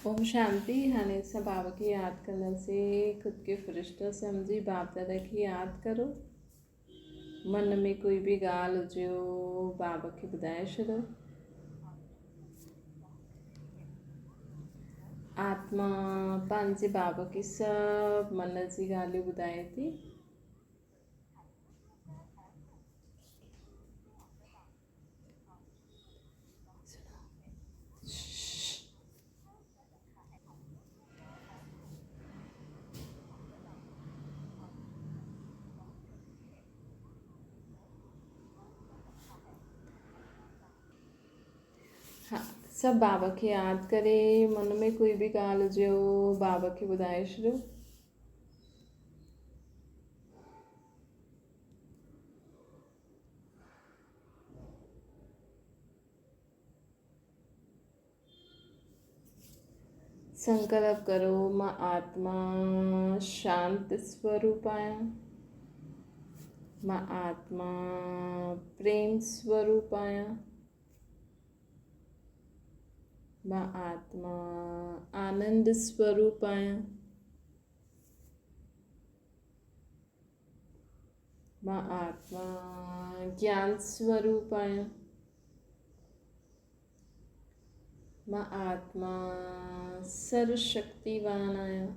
اوم شانتي هاڻي اسان بابا کي ياد ڪنداسين خود کي فرشتو سمجهي باپ دادا کي ياد ڪرو من ۾ ڪوئي به ڳالهه هجيو بابا کي ٻڌائي ڇڏو آتما پنهنجي بابا کي سڀ من جي ڳالهيون ٻڌائي ٿي ها سڀ بابا کي ياد ڪري من ۾ ڪوئي به ڳالهه هجي بابا کي ٻڌائي ڇڏيو. سنڪلپ ڪرو مان آتما شانت سوروپ آهيان مان آتما پريم سوروپ آهيان مان آتما آنند سوروپ آهيان مان آتما گيان سوروپ آهيان. مان آتما سرو شڪتيوان آهيان.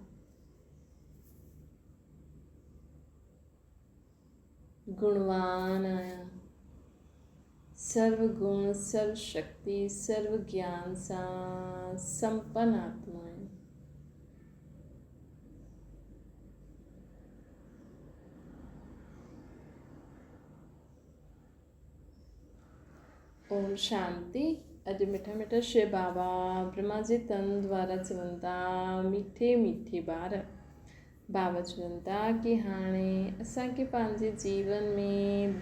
گڻوان آهيان. سرو گڻ، سرو شڪتي، سرو گيان سان سمپن آتما آهيان. اوم شانتي اڄ مٺا مٺا شو بابا برهما جي تن دوارا چون ٿا ميٺي ميٺي ٻار بابا چون ٿا ڪي هاڻي اسان کي پنهنجي جيون ۾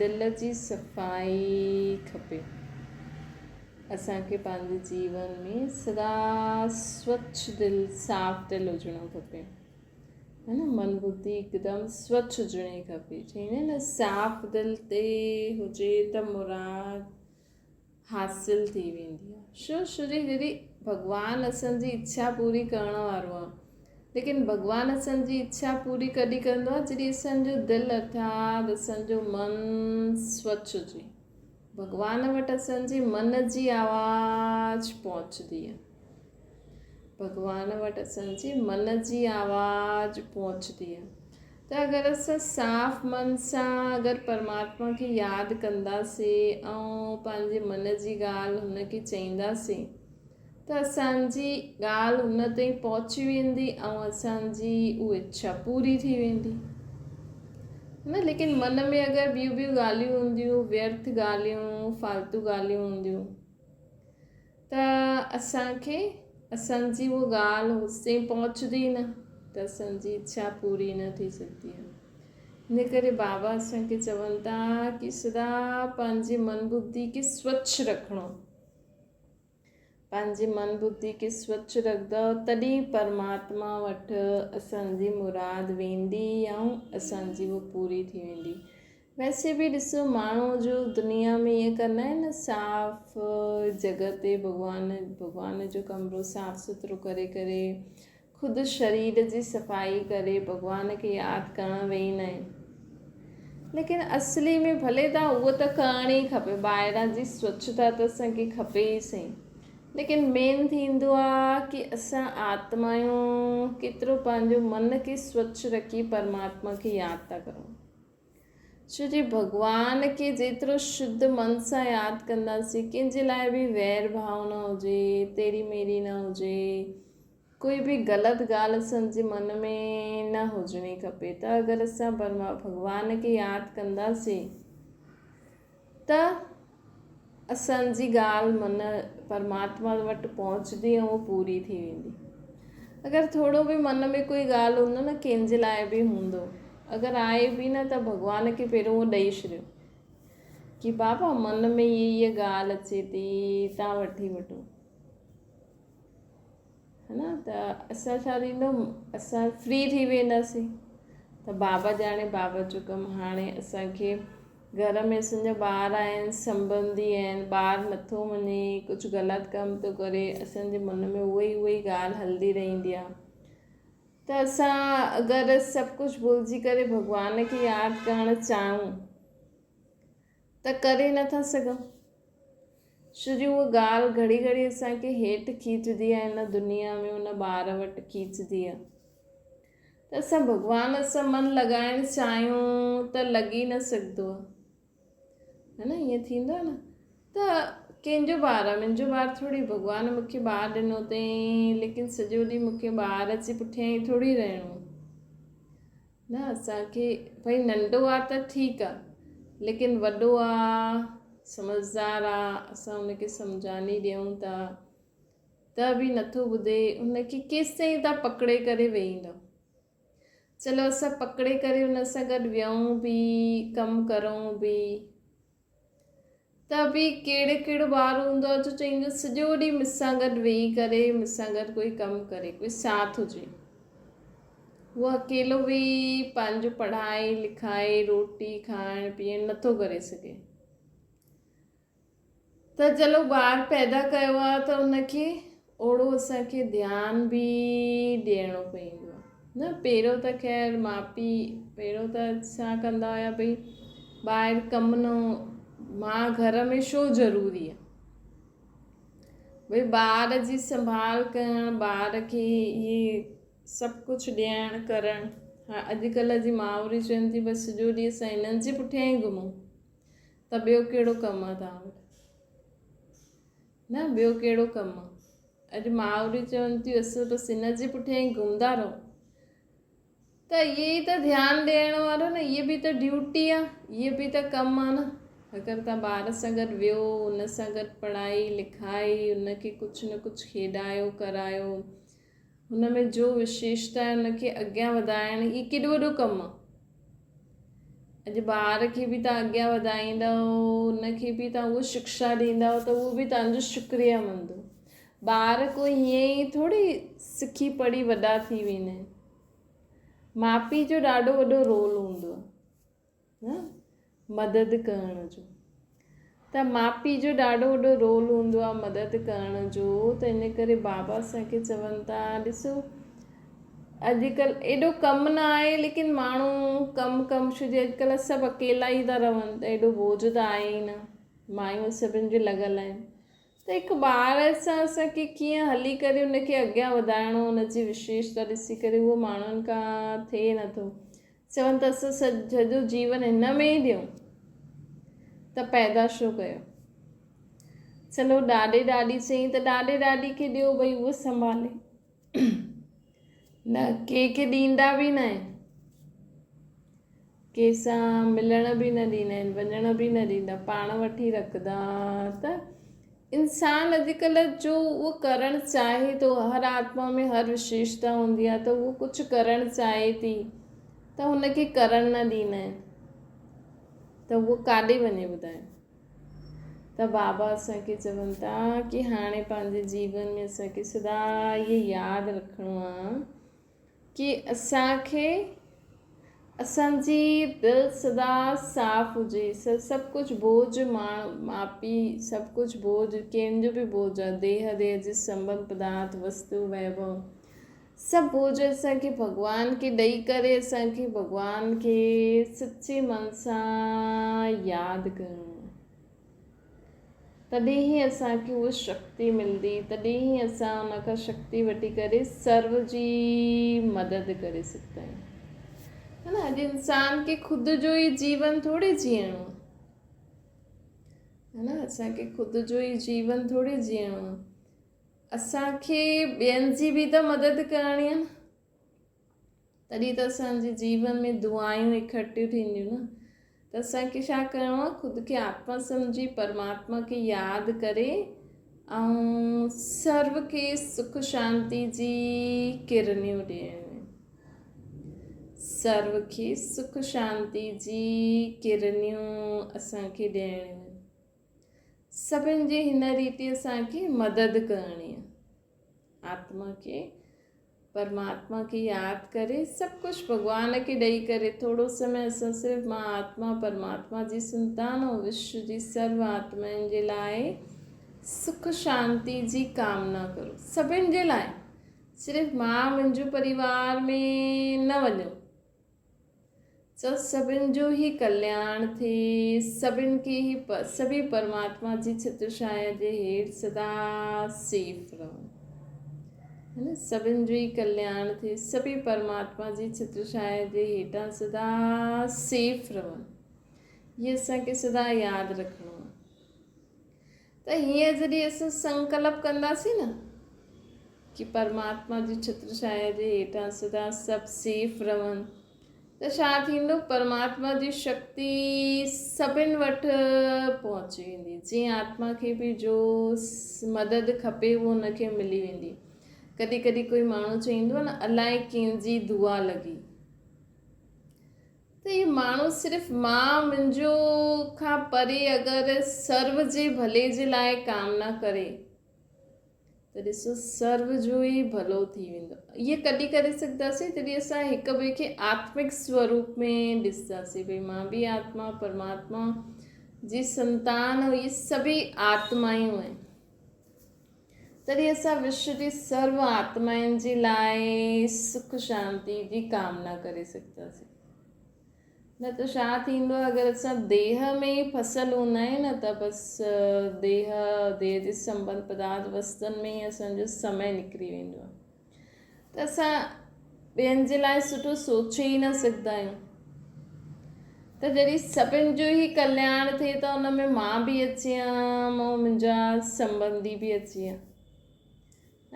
دل جي صفائي کپي اسان کي پنهنجي جيون ۾ سدا سوڇ دل صاف دل هجڻو کپي ها نه من ٻڌي هڪدم سوڇ هجڻي کپي چئيندا آهن نه صاف دل تي هجي ته مراد حاصل ٿي ويندي آهي شو شري جڏهن ڀڳوان اسان جي اڇا پوري ڪرڻ وارو آهي ليڪن ڀڳوان اسان جي اڇا پوري ڪڏهن ڪندو آهي جڏهن اسان جو دل ارٿات اسان جو من سوڇ هجي ڀڳوان وٽ اسان جي من جي آواز پهچندي آهي ڀڳوان وٽ اسان جي من جي آواز پهچندي آهي ته اگر اسان صاف من سان اگر پرماتما کي ياد ڪنداسين ۽ پنهنجي من جي ڳالهه هن کي چئينداسين ته اسانجي ڳالهه هن تائين پهچي ويندي ۽ اسانجي اها اڇا پوري ٿي ويندي نه ليڪن من ۾ اگر ٻيون ٻيون ڳالهيون هونديون ويرٿ ڳالهيون فالتو ڳالهيون هونديون ته اسان کي اسان جي اها ڳالهه هوستائين پهچندي نه ته اسان جي اڇا پوري نه ٿي سگهندي آهي ان ڪري بابا اسان کي چون ٿا ڪي سدا پنهنجي من ٻڌي کي سوڇ رکڻو پنهنجي من ٻڌي کي سوڇ رکندو تڏهن پرماتما وٽ اسان جي مراد ويندي ۽ اسان جي اها پوري ٿي ويندي ويسي به ڏسو ماڻهو جو دنيا ۾ ائين ڪندا آهن نه صاف جڳهه تي ڀڳوان ڀڳوان جو ڪمرو صاف سٿرو ڪري ڪري خود شرير جي صفائي ڪري ڀڳوان کي ياد ڪرڻ ويهندا آهن ليڪن اصلي ۾ ڀلي تان اهو ته ڪرڻ ئي کپي ٻاهران جي سوڇتا ته اسانکي کپي ئي سهي ليڪن مين ٿيندو آ ڪي اسان آتمايون ڪيترو پنهنجو من کي سوڇ رکي پرماتما کي ياد ٿا ڪرون ڇو جي ڀڳوان کي جيترو شڌ من سان ياد ڪنداسين، ڪنهن جي لاء به وير ڀاء نه هجي، تيري ميري نه هجي، ڪوئي به غلط ڳالهه اسان جي من ۾ نه هجڻي کپي ته اگر اسان ڀڳوان کي ياد ڪنداسين ته اسان جي ڳالهه من پرماتما وٽ پهچندي ۽ اها پوري ٿي ويندي. اگر ٿورو به من ۾ ڪوئي ڳالهه هوندو نه ڪنهن جي لاء به هوندو اگر آهي به نه ته ڀڳوان کي پهريون اهو ڏئي ڇڏيو ڪي بابا من ۾ هيء هيء ڳالهه اچي ٿي تان وٺي وٺو ها نه ته اسان ڇا ٿيندو اسان فري ٿي وينداسين ته بابا ڄاڻي بابا جو ڪم هاڻي اسانکي گهر ۾ اسان جا ٻار آهن، سنٻنڌي آهن، ٻار نٿو مڃي، ڪجهه غلط ڪم ٿو ڪري، اسان جي من ۾ اها ئي اها ئي ڳالهه هلندي رهندي آهي ته اسان اگر سڀ ڪجهه ڀلجي ڪري ڀڳوان کي ياد ڪرڻ چاهيون ته ڪري نٿا سگهون. ڇو جو اها ڳالهه گهڙي گهڙي اسان کي هيٺ کيچندي آهي هن دنيا ۾ ان ٻار وٽ کيچندي آهي. ته اسان ڀڳوان سان من لڳائڻ چاهيون ته لڳي نه سگهندو آهي ها نه ائين ٿيندو آهي نه ته ڪنهن جو ٻار آهي منهنجو ٻار ٿوري ڀڳوان مون کي ٻار ڏنو اٿئي ليڪن سڄو ڏينهن مون کي ٻار جي پٺيان ئي ٿوري رهڻو نه اسانکي ڀئي ننڍو آهي ته ٺيڪ آهي ليڪن وڏو آهي سمجهدار آهي اسان ان کي سمجهاني ڏيون ٿا ته به نٿو ٻڌي، ان کي ڪيستائين تان پڪڙي ڪري ويهيندؤ؟ چلو اسان پڪڙي ڪري ان سان گڏ ويهون به، ڪم ڪرون به، ته به ڪهڙو ڪهڙو ٻار هوندو آهي جو چئيندو سڄو ڏينهن مون سان گڏ ويهي ڪري مون سان گڏ ڪوئي ڪم ڪري، ڪوئي ساٿ هجي. هو اڪيلو ويهي پنهنجو پڙهائي لکائي روٽي کائڻ پيئڻ نٿو ڪري سگهي. ته چلو ٻار پيدا ڪيو آ ته ان کي اوڙو اسان کي ڌيان به ڏيڻو پوندو آ نه پهريون ته خير ماء پيء پهريون ته ڇا ڪندا هيا ڀئي ٻاهر ڪم نه ماء گهر ۾ ڇو ضروري آ ڀئي ٻار جي سنڀال ڪرڻ ٻار کي اهي سڀ ڪجهه ڏيڻ ڪرڻ ها اڄڪلهه جي مائرون چون ٿيون بس سڄو ڏينهن اسان هنن جي پٺيان ئي گهمون ته ٻيو ڪهڙو ڪم آ توهان وٽ؟ نه ٻيو ڪهڙو ڪم آ؟ اڄ مائريون چون ٿيون اسان بس هن جي پٺيان ئي گهمندا رهون. ته اهي ئي ته ڌيان ڏيڻ وارو نه، اهي به ته ڊيوٽي آ، اهي به ته ڪم آ نه. اگر توهان ٻار سان گڏ ويهو، ان سان گڏ پڙهائي لکائي، ان کي ڪجهه نه ڪجهه کيڏايو ڪرايو، هن ۾ جو وشيشتا آهي ان کي اڳيان وڌائڻ هي ڪيڏو وڏو ڪم آ. اڄ ٻار کي به توهان اڳيان وڌائيندؤ ان کي به توهان اهو شڪشا ڏيندؤ ته اهو به توهان جو شڪريه مندو. ٻار ڪوئي هيئن ئي ٿوري سکي پڙهي وڏا ٿي ويندا آهن. ماء پيء جو ڏاڍو وڏو رول هوندو آهي. نه مدد ڪرڻ جو ته ماء پيء جو ڏاڍو وڏو رول هوندو آهي مدد ڪرڻ جو ته ان ڪري بابا اسان کي چون ٿا ڏسو اڄڪلهه ايڏو ڪم نه آهي ليڪن ماڻهو ڪم ڪم ڇو جي اڄڪلهه سڀ اڪيلا ئي ٿا رهن ته ايڏو بوجهه ته آهي ئي نه مايون سڀني جون لڳل آهن ته هڪ ٻار سان اسان کي ڪيئن هلي ڪري ان کي اڳيان وڌائڻو ان جي وشيشتا ڏسي ڪري اهو ماڻهن کان ٿئي نٿو چون ته اسان سڄو جيون هن ۾ ئي ڏيون ته پيدا ڇو ڪيو چلو ڏاڏي ڏاڏي چئي ته ڏاڏي ڏاڏي کي ڏيو ڀئي اهو سنڀالي نه ڪنهن کي ڏيندا به نه آهن ڪنهن سان ملڻ به نه ڏيندا آهن وڃڻ به نه ڏيندا پاڻ وٺي رکندا ته انسان اڄڪلهه جو اهو ڪرڻ چاهي ٿو هر آتما ۾ هر وشيشتا هوندي آهي ته اهو ڪجهه ڪرڻ چاهي ٿي ته هن کي ڪرڻ نه ڏيندا آهن ته اهو ڪاڏي وڃي ٻڌايو ته بابا اسان کي چون ٿا ڪي هاڻي پنهنجي جيون ۾ اسان کي سدا اهي ياد رکڻو آ ڪي اسان کي اسان جي دل سدا صاف هجي سڀ ڪجهه بوجهه ماڻ ماپي سڀ ڪجهه بوجهه ڪنهن جو به بوجهه آ ديهه ديهه جي سنبنڌ پدارٿ وستو ويڀو سڀ بوجهه اسان کي ڀڳوان کي ڏئي ڪري اسان کي ڀڳوان کي سچي من سان ياد ڪرڻو آهي تڏهن ئي اسان کي اها شڪتي ملندي تڏهن ئي اسان ان کان شڪتي وٺي ڪري سرو جي مدد ڪري سگهندا آهيون ها نه اڄ انسان کي خود جو ئي جيون ٿوري جيئڻو آهي ها نه اسان کي خود جو ئي جيون ٿوري جيئڻو آهي اسان کي ٻين جي به ته مدد ڪرڻي آهي نه تڏهن ته اسان جي جيون ۾ دعائون اڪٺيون ٿينديون نه ته اسان کي ڇا ڪرڻو آهي خود کي آتما سمجهي پرماتما کي ياد ڪري ۽ سرو کي سک شانتي جي ڪرنيون ڏيڻيون سرو کي سک شانتي جي ڪرنيون اسان کي ڏيڻيون سڀن جي هن ريتي اسان کي مدد ڪرڻي آهي. آتما کي پرماتما کي ياد ڪري سڀ ڪجهه ڀڳوان کي ڏئي ڪري ٿورو سمي اسان صرف مان آتما پرماتما جي سنتان ۽ وشو جي سرو آتمائن جي لاء سک شانتي جي ڪامنا ڪرو. سڀن جي لاء صرف مان منهنجو پريوار ۾ نه وڃو. چئو سڀن جو ئي ڪلياڻ ٿئي، سڀن کي ئي سڀئي پرماتما جي ڇتر ڇايا جي هيٺ سدا سيف رهن. هي نه سڀن جو ئي ڪلياڻ ٿئي، سڀئي پرماتما جي ڇتر ڇايا جي هيٺان سدا سيف رهن. هي اسان کي سدا ياد رکڻو آهي. ته هيئن جڏهن اسان سنڪلپ ڪنداسين نه ڪي پرماتما جي ڇتر ڇايا جي هيٺان سدا سڀ سيف رهن ته ڇا ٿيندو پرماتما جي شڪتي سڀن وٽ پهچي ويندي جنهن آتما کي به جو مدد کپي اهو ان کي ملي ويندي. ڪڏهن ڪڏهن ڪوئي ماڻهو چئيندو آهي نه الائي ڪنهن جي دعا لڳي. ته هي ماڻهو صرف مان منهنجو کان پري اگر سرو جي ڀلي جي لاء ڪامنا ڪري ته ڏسو سرو جو ئي ڀلو ٿي ويندو. اهي ڪڏهن ڪري سگهنداسين جڏهن اسان هڪ ٻئي کي آتمڪ سوروپ ۾ ڏسنداسين ڀئي مان به آتما پرماتما جي سنتان اهي سڀئي آتمائون آهن. تڏهن اسان وشو جي سرو آتمائن جي لاء سک شانتي جي ڪامنا ڪري سگهنداسين. نه ته ڇا ٿيندو آهي اگر اسان ديهه ۾ ئي ڦسل هوندا آهيون نه ته بس ديهه ديهه جي سنبنڌ پدارٿ وستن ۾ ئي اسان جو سمي نڪري ويندو آهي ته اسان ٻين جي لاء سٺو سوچي ئي نه سگهندا آهيون ته جڏهن سڀن جو ئي ڪلياڻ ٿئي ته ان ۾ مان به اچي ويان ۽ منهنجا سنبنڌي به اچي ويا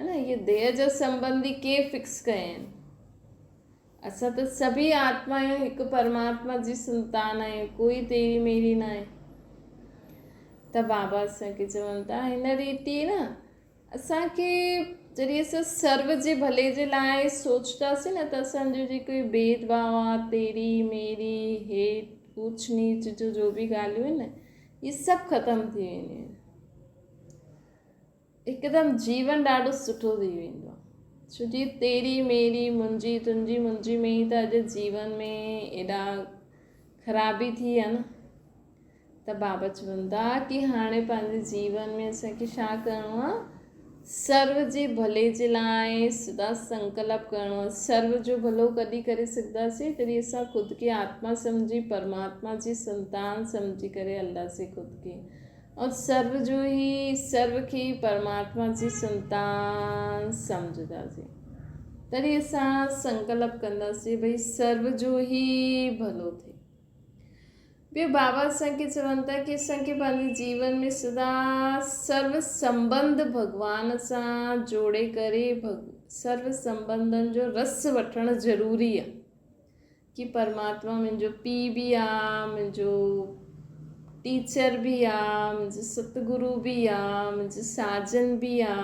هي نه اهي ديهه جا سنبنڌي ڪير فڪس ڪيا آهن اسان ته سڀئي آتما آهيون هڪ پرماتما جي سنتان آهيون ڪوئي تيري ميري نه آهي ته بابا اسان کي چون ٿا هن ريتي نه اسان کي جڏهن اسان سرو جي ڀلي جي لاء سوچنداسين نه ته اسان جو جيڪو ڀيد ڀاء آ تيري ميري هيٺ اوچ نيچ جو جو به ڳالهيون آهن نه اهي سڀ ختم ٿي وينديون آهن. هڪدم جيون ڏاڍو سٺو ٿي ويندو آهي. ڇو جي تيري ميري منهنجي تنهنجي منهنجي ۾ ئي ته اڄ جيون ۾ ايڏا خرابي ٿي آهي نه. ته بابا چون ٿا ڪي هاڻي پنهنجي جيون ۾ اسان کي ڇا ڪرڻو آ؟ سرو جي ڀلي جي لاء سدا سنڪلپ ڪرڻو آ. سرو جو ڀلو ڪڏهن ڪري سگهنداسين؟ تڏهن اسان خود کي آتما سمجهي پرماتما جي سنتان سمجهي ڪري هلنداسين خود کي ۽ سرو جو ئي سرو کي ئي پرماتما جي سنتان سمجهنداسين. تڏهن اسان سنڪلپ ڪنداسين ڀئي سرو جو ئي ڀلو ٿئي. ٻيو بابا اسان کي چون ٿا ڪي اسان کي پنهنجي جيون ۾ سدا سرو سنبنڌ ڀڳوان سان جوڙي ڪري سرو سنبنڌن جو رس وٺڻ ضروري آ ڪي پرماتما منهنجو پيء به آ منهنجو ٽيچر به آ منهنجو ستگرو به آ منهنجو ساجن به آ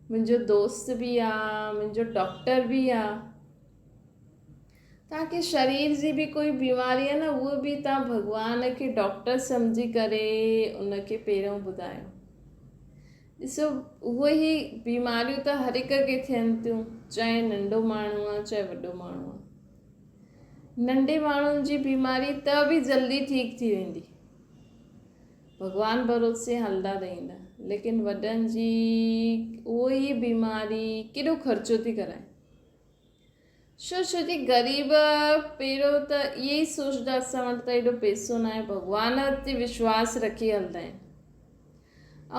منهنجو دوست به آ منهنجو ڊاڪٽر به آ. توهان کي شرير جي به ڪوئي بيماري آهي نه اهو به توهان ڀڳوان کي ڊاڪٽر سمجهي ڪري ان کي پهريون ٻڌايو. ڏسو اهي ئي بيماريون ته هر هڪ کي ٿين ٿيون چاهي ننڍو ماڻهو آهي چاهي وڏو ماڻهو آهي. ننڍي ماڻهن جي بيماري ته به جلدي ٺيڪ ٿي ويندي. ڀڳوان ڀروسي هلندا رهندا ليڪن وڏن جي اهو ئي بيماري ڪيڏو خرچو ٿي ڪرائي. ڇو ڇو جي غريب پهريون ته اهي ئي سوچدا اسان وٽ ته ايڏو پئسو ناهي ڀڳوان تي وشواس رکي هلندا آهن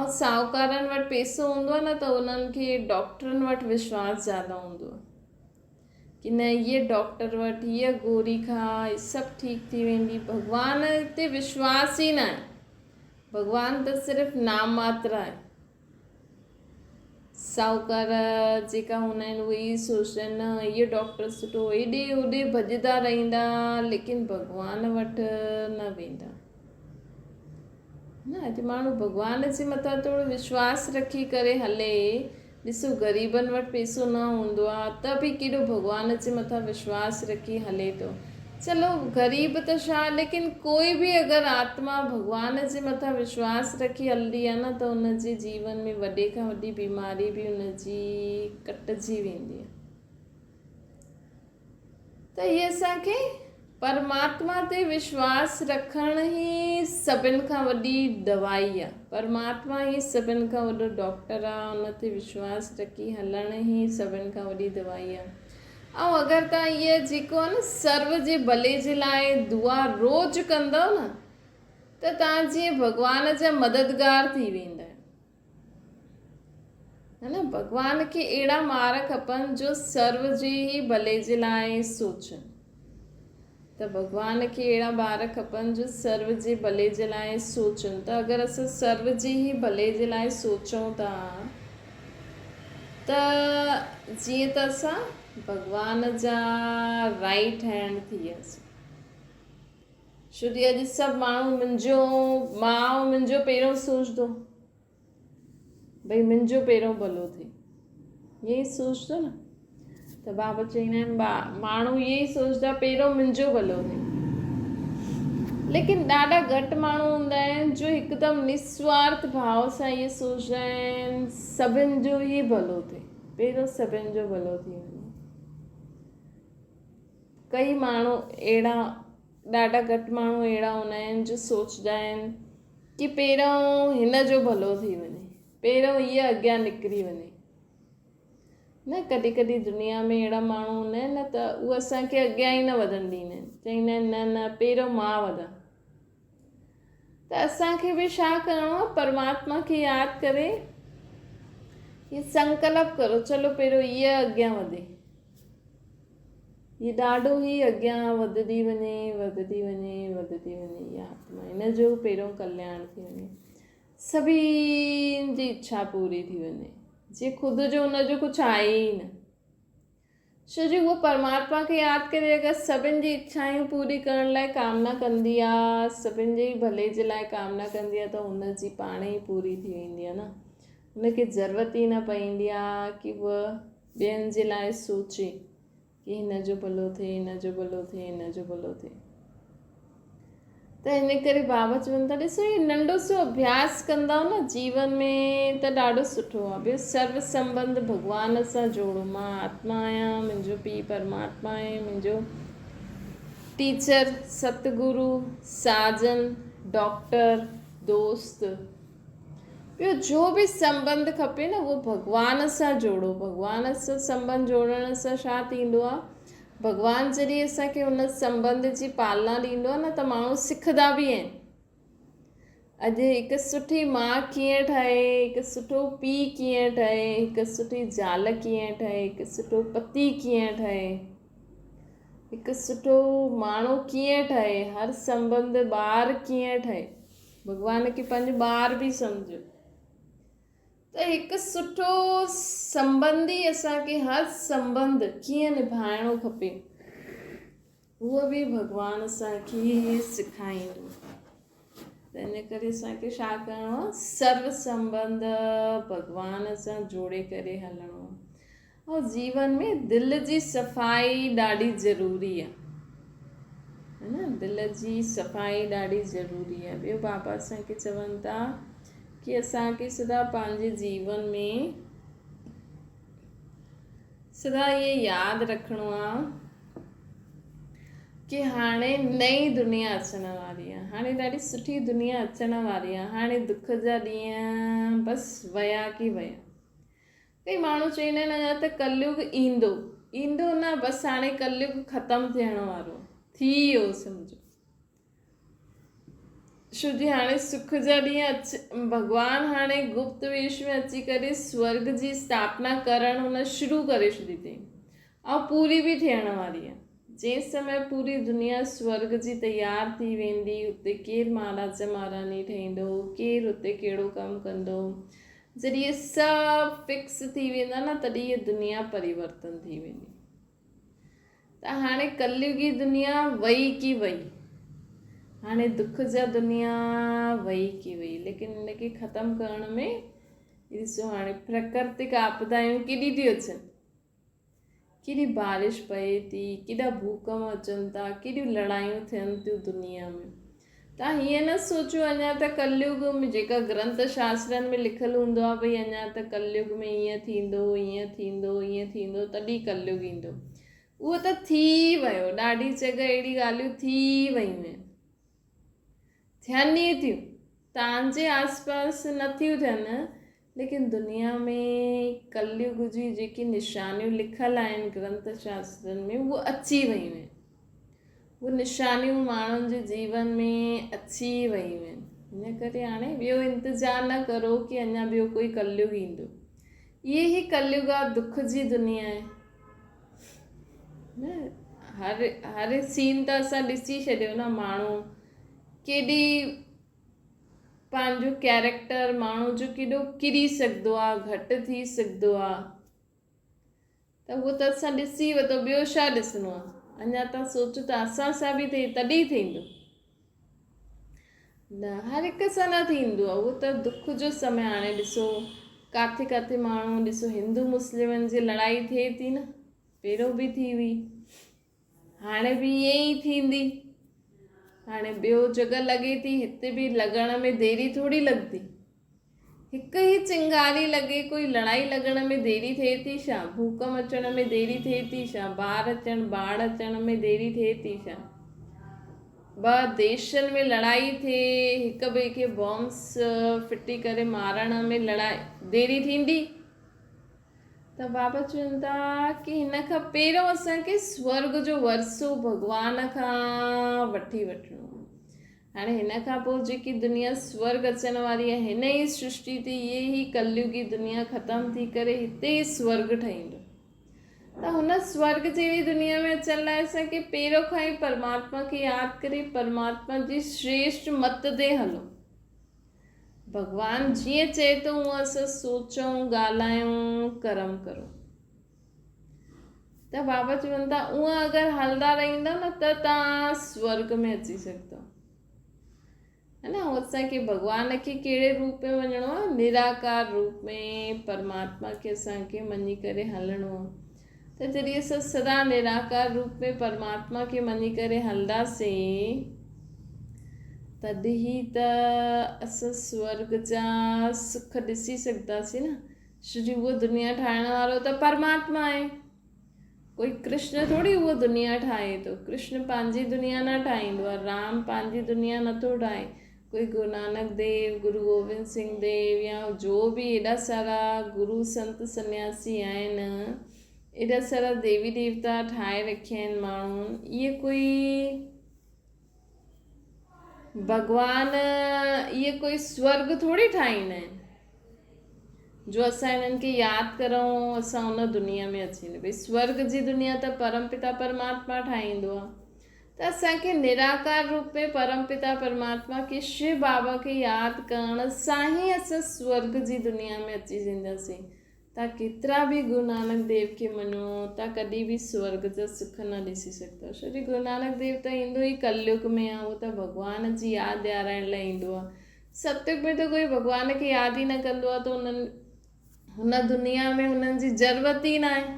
۽ ساهوڪارن وٽ پئسو هوندو آهي نه ته انهن کي ڊاڪٽرن وٽ وشواس زياده هوندو آهي ڪي نه هيء ڊاڪٽر وٽ هيء گوري کا هي سڀ ٺيڪ ٿي ويندي ڀڳوان تي وشواس ئي ناهي ڀڳوان ته صرف نام ماتر آهي. ساهوڪار جيڪا هوندا آهن اهي ئي سوچندا آهن نه اهو ڊاڪٽر سٺو هيڏي هوڏي ڀڄندا رهندا ليڪن ڀڳوان وٽ نه ويندا نه اڄ ماڻهو ڀڳوان جي مٿان ٿورو وشواس رکي ڪري هلي ڏسو غريبن وٽ پيسو نه هوندو آ ته به ڪيڏو ڀڳوان جي مٿان وشواس رکي هلي ٿو. چلو غريب ته ڇا ليڪن ڪوئي به اگر آتما ڀڳوان جي مٿان وشواس رکي هلندي آ نه ته ان جي جيون ۾ وڏي کان وڏي بيماري به ان جي ڪٽجي ويندي آ. ته هي اسان کي پرماتما تي وشواس رکڻ ئي سڀن کان وڏي دوائي آ. پرماتما ئي سڀن کان وڏو ڊاڪٽر آ، ان تي وشواس رکي هلڻ ئي سڀن کان وڏي دوائي آ. ۽ اگر توهان هيء جيڪو آ نه سرو جي ڀلي جي لاء دعا روز ڪندؤ نه ته توهان جيئن ڀڳوان جا مددگار ٿي ويندا آهيو. ها نه ڀڳوان کي اهڙا مار کپن جو سرو جي ئي ڀلي جي لاء سوچن ته ڀڳوان کي اهڙا ٻار کپن جو سرو جي ڀلي جي لاء سوچن ته اگر اسان سرو جي ئي ڀلي جي لاء سوچون ٿا ته جيئن ته اسان ڀڳوان جا رائٽ هينڊ ٿي وياسين. ڇو جي اڄ سڀ ماڻهو منهنجو ماء منهنجو پهريون سوچندو ڀئي منهنجو پهريون ڀلو ٿئي ائين ئي سوچندو نه ته بابا چوندا آهن با ماڻهو ائين ئي سوچندا پهريون منهنجو ڀلو ٿئي ليڪن ڏاڍا گهٽ ماڻهو هوندا آهن جو هڪدم نسوارٿ ڀاو سان ائين سوچندا آهن سڀن جو ئي ڀلو ٿئي پهريون سڀن جو ڀلو ٿي وڃي ڪئي ماڻهو اهڙا ڏاڍا گهٽ ماڻهو اهڙا هوندا آهن جو سوچدا آهن ڪي پهريون هن جو ڀلو ٿي وڃي پهريون هيء اڳيان نڪري وڃي نه ڪڏهن ڪڏهن دنيا ۾ اهڙا ماڻهو هوندا آهن نه ته اهي اسانکي اڳيان ئي نه وڌڻ ڏيندا آهن چوندا آهن نه نه پهريون مان وڌان ته اسانکي به ڇا ڪرڻو آهي پرماتما کي ياد ڪري هي سنڪلپ ڪرو چلو پهريون هيء اڳيان وڌي هي ڏاڍو ئي اڳيان وڌندي وڃي وڌندي وڃي وڌندي وڃي اها آتما هن جو پهريون ڪلياڻ ٿي وڃي سڀني جي اڇا پوري ٿي وڃي جي خود جو ان جو ڪجهه آهي ئي نه ڇو جو هو پرماتما کي ياد ڪري اگر سڀن جي اڇائون پوري ڪرڻ لاء ڪامنا ڪندي آ سڀن جي ڀلي جي لاء ڪامنا ڪندي آ ته هن جي پاڻ ئي پوري ٿي ويندي آ نه هن کي ضرورت ئي نه پوندي آ ڪي هوء ٻين جي لاء سوچي ڪي هن جو ڀلو ٿئي هن جو ڀلو ٿئي هن جو ڀلو ٿئي ته ان ڪري بابا چون ٿا ڏسو هي ننڍو سو اڀياس ڪندؤ نه جيون ۾ ته ڏاڍو سٺو آهي ٻيو سرو سنبنڌ ڀڳوان سان جوڙو مان آتما آهيان منهنجو پيء پرماتما آهي منهنجو ٽيچر ستگرو ساجن ڊاڪٽر دوست ٻيو جو به سنٻنڌ کپي نه اهو ڀڳوان سان جوڙو. ڀڳوان سان سنٻنڌ جوڙڻ سان ڇا ٿيندو آهي ڀڳوان جڏهن اسان کي ان سنٻنڌ جي پالنا ڏيندو آهي نه ته ماڻهو سکندا به آهن. اڄ هڪ سٺي ماء ڪيئن ٺهي، هڪ سٺو پيء ڪيئن ٺهي، هڪ سٺي زال ڪيئن ٺهي، هڪ سٺو پتي ڪيئن ٺهي، هڪ سٺو ماڻهو ڪيئن ٺهي، هر سنٻنڌ ٻار ڪيئن ٺهي. ڀڳوان کي پنهنجو ٻار به سمجهو ته هڪ سٺو سنٻنڌي اسان کي هر سنٻنڌ ڪيئن نڀائڻو کپي اهو به ڀڳوان اسان کي سکائيندو ته ان ڪري اسان کي ڇا ڪرڻو آهي سرو سنٻنڌ ڀڳوان سان جوڙي ڪري هلڻو آهي ۽ جيون ۾ دل جي صفائي ڏاڍي ضروري آ ها نه دل جي صفائي ڏاڍي ضروري آ ٻيو بابا اسان کي چون ٿا ڪي اسان کي سدا پنهنجي جيون ۾ سدا اهي ياد رکڻو آ ڪي هاڻي نئين دنيا اچڻ واري آ هاڻي ڏاڍي سٺي دنيا اچڻ واري آ هاڻي دک جا ڏينهن بس ويا ڪي ويا ڪي ماڻهو چوندا آهن اڃا ته ڪليگ ايندو، ايندو نه بس هاڻي ڪليگ ختم ٿيڻ وارو ٿي ويو سمجهو. ڇو جي هاڻي سک جا ڏينهن اچ ڀڳوان هاڻي گپت ويش ۾ اچي ڪري سورگ جي اسٿاپنا ڪرڻ هن شروع ڪري ڇڏي اٿئي ۽ پوري به ٿيڻ واري آهي. جنهن سمي پوري دنيا سورگ جي تيار ٿي ويندي اتي ڪير مهاراجا مهاراڻي ٺهيندو ڪير اتي ڪهڙو ڪم ڪندو جڏهن اهي سڀ فڪس ٿي ويندا نه تڏهن هيء دنيا پريورتن ٿي ويندي ته هاڻي ڪليوگي دنيا وئي ڪي وئي هاڻي دک جا دنيا وئي ڪي وئي ليڪن ان کي ختم ڪرڻ ۾ ڏسو هاڻي پرڪرتڪ آپدايون ڪيڏي ٿيون اچن ڪيڏي بارش پئي ٿي، ڪيڏا ڀوڪم اچن ٿا، ڪيڏيون لڙايون ٿين ٿيون دنيا ۾. توهان هيئن نه سوچيو اڃا ته ڪليگ ۾ جيڪا گرنٿ شاسترن ۾ لکيل هوندو آهي ڀئي اڃا ته ڪليگ ۾ هيئن ٿيندو، هيئن ٿيندو، هيئن ٿيندو تڏهن ڪليگ ايندو. اهو ته ٿي ويو، ڏاڍي جڳهه اهڙي ڳالهيون ٿي ويون آهن. ٿين ئي ٿيون، توهان جي آس پاس نه ٿيون ٿين، ليڪن دنيا ۾ ڪليگ جي جيڪي نشانيون لکيل آهن گرنٿ شاسترن ۾ اهي اچي ويون آهن. اهي نشانيون ماڻهن جي جيون ۾ اچي ويون آهن. ان ڪري هاڻي ٻيو انتظار نه ڪرو ڪي اڃا ٻيو ڪوئي ڪليگ ايندو. اهي ئي ڪليگ آ دک جي دنيا آهي. نه هر هر سين ته اسان ڏسي ڇڏيو نه ماڻهو ڪيڏي پنهنجو ڪيريڪٽر ماڻهو جو ڪيڏو ڪري سگهندو آ گهٽ ٿي سگهندو آ ته اهو ته اسان ڏسي ورتو ٻيو ڇا ڏسڻو آ اڃا تان سوچو ته اسان سان به ٿئي تڏهن ٿيندو نه هر هڪ سان نه ٿيندو آ اهو ته دک جو سمي هاڻي ڏسو ڪاٿي ڪاٿي ماڻهو ڏسو هندو مسلمن جي لڙائي ٿئي ٿي نه پهريون به ٿي هئي هاڻي به ائين ئي ٿيندي. هاڻي ٻيو جڳهه لڳي ٿي، هتي به لڳڻ ۾ ديري ٿوري لڳندي. هڪ ئي چنگاري لڳي ڪوئي لڙائي لڳڻ ۾ ديري ٿئي ٿي ڇا؟ ڀوڪم اچڻ ۾ ديري ٿئي ٿي ڇا؟ بار اچڻ، باڙ اچڻ ۾ ديري ٿئي ٿي ڇا؟ ٻه ديشن ۾ لڙائي ٿئي، هڪ ٻئي کي بامس ڦٽي ڪري مارڻ ۾ لڙائي ديري ٿيندي؟ ته بابا چون ٿا ڪي هن کان پهريون اسان کي سورڳ جو ورثو ڀڳوان کان وٺي وٺڻو آهي. هاڻي هن کان پوء جيڪي دنيا سورڳ اچڻ واري آهي هن ئي سرشٽي تي اهي ئي ڪليوگي دنيا ختم ٿي ڪري هتي ئي سورڳ ٺهيندو. ته هن سورڳ جهڙي دنيا ۾ اچڻ لاء اسان کي پهريون کان ئي پرماتما کي ياد ڪري پرماتما جي شريشٽ مت تي هلو. ڀڳوان جيئن چئي ٿو اونئن اسان سوچون، ڳالهايون، ڪرم ڪرون. ته بابا چون ٿا اونئن اگر هلندا رهندا نه ته توهان سورگ ۾ اچي سگهندو. ہے نه اسان کي ڀڳوان کي ڪهڙي روپ ۾ وڃڻو آهي نراڪار روپ ۾ پرماتما کي اسان کي مڃي ڪري هلڻو آهي ته جڏهن اسان سدا نراڪار روپ ۾ پرماتما کي مڃي ڪري هلنداسين، تڏهن ئي ته اسان سورڳ جا سک ڏسي سگهنداسين نه. ڇو جو اهو دنيا ٺاهڻ وارو ته پرماتما آهي. ڪوئي ڪرشن ٿوري اهو دنيا ٺاهي ٿو. ڪرشن پنهنجي دنيا نه ٺاهيندو آهي. رام پنهنجي دنيا نٿو ٺاهي. ڪوئي گرو نانڪ ديو، گرو گوبند سنگهه ديو يا جو به ايڏا سارا گرو سنت سنياسي آهن، ايڏا سارا ديوي ديوتا ٺاهي رکيا آهن ماڻهن، اهي ڪوئي ڀڳوان، اهي ڪوئي سورڳ ٿوري ٺاهيندا آهن جو اسان انهن کي ياد ڪرون اسان ان دنيا ۾ اچي وڃون. ڀئي سورڳ جي دنيا ته پرم پتا پرماتما ٺاهيندو آهي. ته اسان کي نراڪار روپ ۾ پرم پتا پرماتما کي شو بابا کي ياد ڪرڻ سان ئي اسان سورڳ جي دنيا ۾ اچي وينداسين. تان ڪيترا به گرو نانڪ ديو کي مڃو تان ڪڏهن به سورڳ جا سک نه ڏسي سگهندؤ. ڇو جو گرو نانڪ ديو ته ايندو ئي ڪليگ ۾ آهي اهو ته ڀڳوان جي ياد ڏيارائڻ لاء ايندو آهي. ستيگ ۾ ته ڪوئي ڀڳوان کي ياد ئي نه ڪندو آهي ته انهن هن دنيا ۾ هنن جي ضرورت ئي ناهي.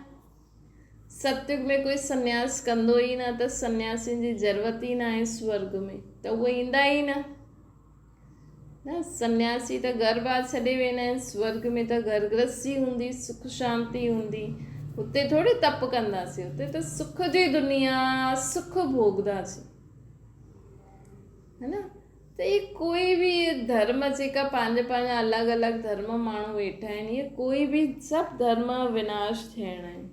ستيگ ۾ ڪوئي سنياس ڪندو ئي نه ته سنياسين جي ضرورت ئي ناهي سورڳ ۾ ته اهي ايندا ئي نه. نه سنياسي ته گهر بار ڇڏي ويندا آهن سورڳ ۾ ته گهر گرهستي هوندي سک شانتي هوندي هتي ٿوري تپ ڪنداسين هتي ته سک جي دنيا سک ڀوڳنداسين ہے نه ته هي ڪوئي به ڌرم جيڪا پنهنجا پنهنجا الڳ الڳ ڌرم ماڻهو ويٺا آهن اهي ڪوئي به سڀ ڌرم وناش ٿيڻا آهن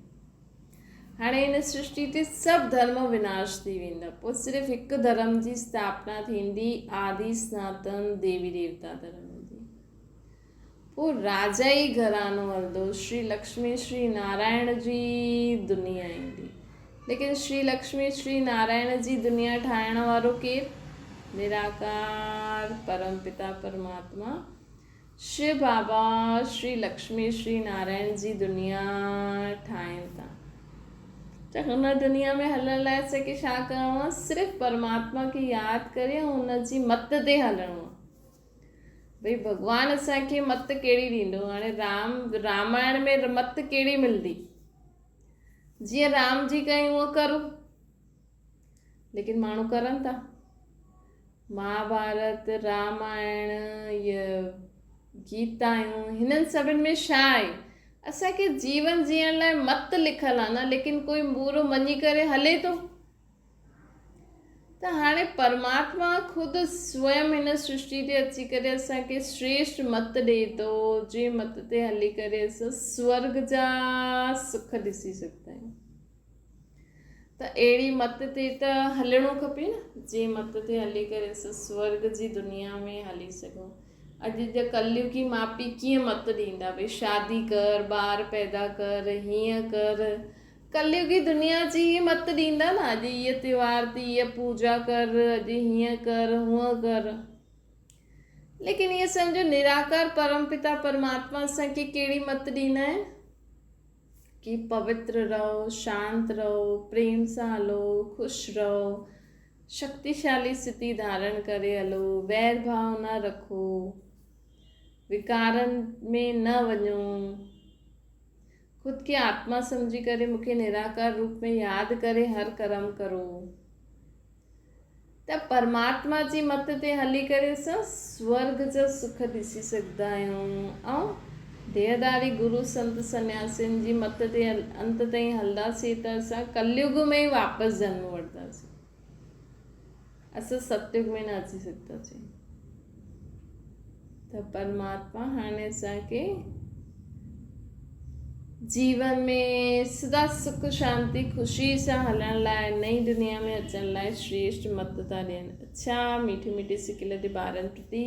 هاڻي هن سرشٽي تي سڀ ڌرم وناش ٿي ويندا پوء صرف هڪ ڌرم جي اسٿاپنا ٿيندي آدي سناتن ديوي ديوتا ڌرم جي پوء راجا ئي گهراڻو هلندو، شري لڪشمي شري نارائڻ جي دنيا ايندي. ليڪن شري لڪشمي شري نارائڻ جي دنيا ٺاهڻ وارو ڪير؟ نراڪار پرم پتا پرماتما شو بابا شري لڪشمي شري نارائڻ جي دنيا ٺاهين ٿا. ته هن دنيا ۾ هلڻ لاء اسان کي ڇا ڪرڻو آهي؟ صرف پرماتما کي ياد ڪري ۽ ان جي مت تي هلڻو آهي. ڀئي ڀڳوان اسان کي مت ڪهڙي ڏيندو؟ هاڻي رام رامائڻ ۾ مت ڪهڙي ملندي؟ جيئن رام جي ڪئي اونئن ڪرو. ليڪن ماڻهو ڪرن ٿا. مهاڀارت، رامائڻ، هيء گيتايون، هنن سڀن ۾ ڇا آهي؟ اسان کي جيون جيئڻ لاء مت لکيل آ نه ليڪن ڪوئي پورو مڃي ڪري هلي ٿو ته هاڻي پرماتما خود سويم هن سرشٽي تي اچي ڪري اسان کي شريشٽ مت ڏئي ٿو جنهن مت تي هلي ڪري اسان سورگ جا سک ڏسي سگهندا آهيون ته اهڙي مت تي ته هلڻو کپي نه جنهن مت تي هلي ڪري اسان سورگ جي دنيا ۾ هلي سگهون. اڄ جا ڪليوگي ماء پيء ڪيئن مت ڏيندا ڀئي شادي ڪر ٻار پيدا ڪر هيئن ڪر ڪليوگي دنيا جي ئي مت ڏيندا نه اڄ هيء تيوهار تي هيء پوڄا ڪر اڄ هيئن ڪر هونئن ڪر ليڪن ائين سمجهو نراڪار پرم پتا پرماتما اسان کي ڪهڙي مت ڏيندا آهن ڪي پوتر رهو شانت رهو پريم سان هلو خوش رهو شڪتيشالي سٿي ڌارڻ ڪري هلو، وير ڀاء نه رکو، وڪارن ۾ نه وڃو، خود کي آتما سمجهي ڪري مون کي نراڪار روپ ۾ ياد ڪري هر ڪرم ڪرو ته پرماتما جي مت تي هلي ڪري اسان سورگ جا سک ڏسي سگهندا آهيون ۽ ديهداري گرو سنت سنياسين جي مت تي انت تائين هلنداسين ته اسان ڪليگ ۾ ئي واپس جنم وٺنداسين. اسان ستيگ ۾ نه اچي سگهنداسين. ته پرماتما هاڻي اسان کي جيون ۾ سدا سک شانتي خوشي سان هلڻ لاء نئين دنيا ۾ اچڻ لاء شريشٽ مت ٿا ڏين. اڇا ميٺي ميٺي سڪيل the ٻارن پرتي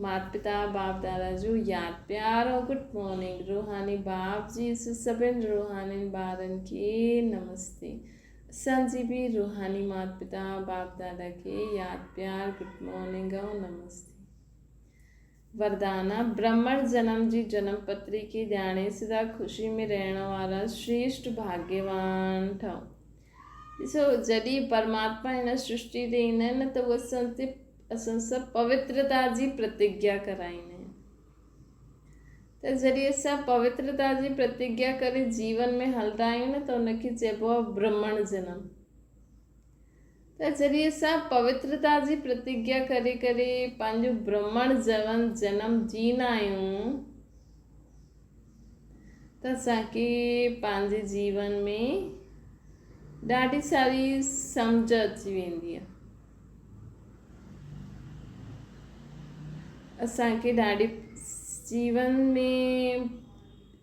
مات پتا باپ دادا جو ياد پيار ۽ گڊ مارننگ روحاني باپ جي سڀن روحانين ٻارن کي نمستي اسان جي به روحاني مات پتا باپ دادا کي ياد پيار گڊ مارننگ ۽ نمستي. وردانا، برهمڻ جنم جي جنم پتري کي ڄاڻي سدا خوشي ۾ رهڻ وارا شريشٽ ڀاڳيوان ٺهو. ڏسو جڏهن پرماتما هن سرشٽي تي ايندا آهن نه ته اهي اسان تي اسان سان پوترتا جي پرتگيا ڪرائيندا آهن ته جڏهن اسان پوترتا جي پرتگيا ڪري جيون ۾ هلندا آهيون نه ته ان کي چئبو آهي برهمڻ جنم. ته جڏهن اسان پوترتا جي پرتگيا ڪري ڪري پنهنجو برهمڻ جيون جنم جيندا آهيون ته اسان کي پنهنجي جيون ۾ ڏاڍي ساري سمجھ اچي ويندي آهي. اسان کي ڏاڍي جيون ۾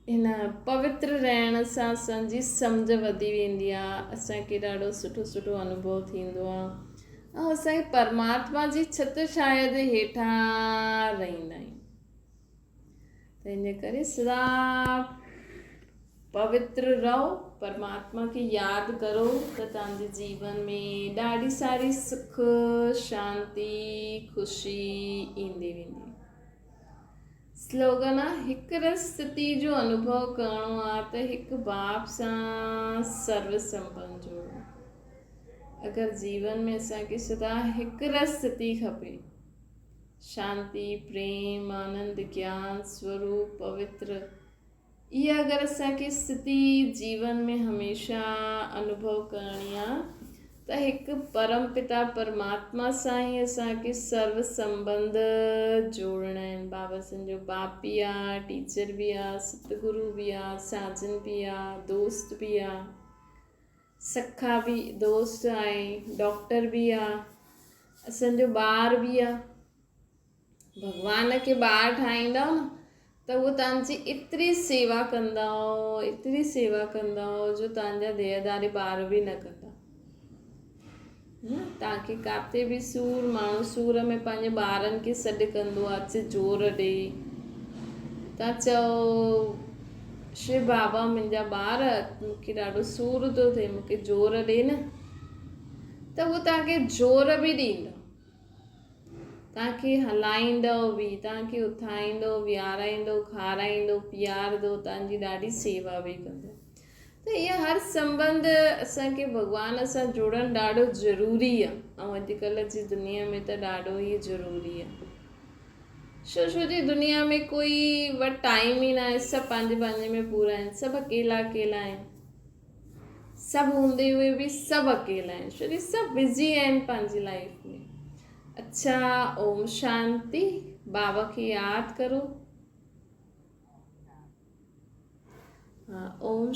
هن پوتر رهڻ سان اسان جي سمجهه وڌي ويندي آهي اسان کي ڏاڍو سٺو سٺو انوڀو ٿيندو آهي ۽ اسان کي پرماتما جي ڇتر ڇايا جي هيٺان رهندا آهيون ته ان ڪري سدا پوتر رهو پرماتما کي ياد ڪرو ته توهان جي جيون ۾ ڏاڍي ساري سک شانتي خوشي ايندي ويندي. سلوگن آ، هڪ رس ستي جو انوڀو ڪرڻو آ ته هڪ باپ سان سرو سنٻنڌ جوڙو. اگر جيون ۾ اسان کي سدا هڪ رس ستي کپي، شانتي، پريم، آنند، گيان، سوروپ، پوتر، اها اگر اسان کي ستي جيون ۾ هميشه انوڀو ڪرڻي آ ته هڪ پرم پتا پرماتما سان ئي اسان کي سرو سنٻنڌ جوڙڻا آهن. بابا سن جو باپ به آ، ٽيچر به آ، ستگرو به آ، ساجن به آ، دوست به آ، سکا به دوست آهي، ڊاڪٽر به آ، اسان جو ٻار به آ. ڀڳوان کي ٻار ٺاهيندؤ نه ته اهو توهان جي ايتري سيوا ڪندؤ ايتري سيوا ڪندؤ جو توهان جا ديهداري ٻار به نه ڪندا. نه توهان کي ڪاٿي به سور ماڻهو سور ۾ پنهنجي ٻارن کي سڏ ڪندو آهي اچ زور ڏي توهان چئو شو بابا منهنجا ٻار مون کي ڏاڍو سور ٿو ٿئي مون کي زور ڏي نه ته اهو توهان کي زور به ڏيندو. توهان کي هلائيندو به، توهان کي اٿائيندو، ويهارائيندو، کارائيندو، پيارندو، توهان جي ڏاڍي سيوا به ڪندو. ته اها هر سنٻنڌ اسان کي ڀڳوان سان جوڙڻ ڏاڍو ضروري آهي ۽ اڄڪلهه جي دنيا ۾ ته ڏاڍو ئي ضروري آهي. ڇو ڇو جي دنيا ۾ ڪوئي وٽ ٽائيم ئي ناهي، سڀ پنهنجي پنهنجي ۾ پورا آهن، سڀ اڪيلا اڪيلا آهن. سڀ هوندي هوئي به سڀ اڪيلا آهن ڇو جو سڀ بزي آهن پنهنجي لائف ۾. اڇا اوم شانتي بابا کي ياد ڪرو. ها اوم.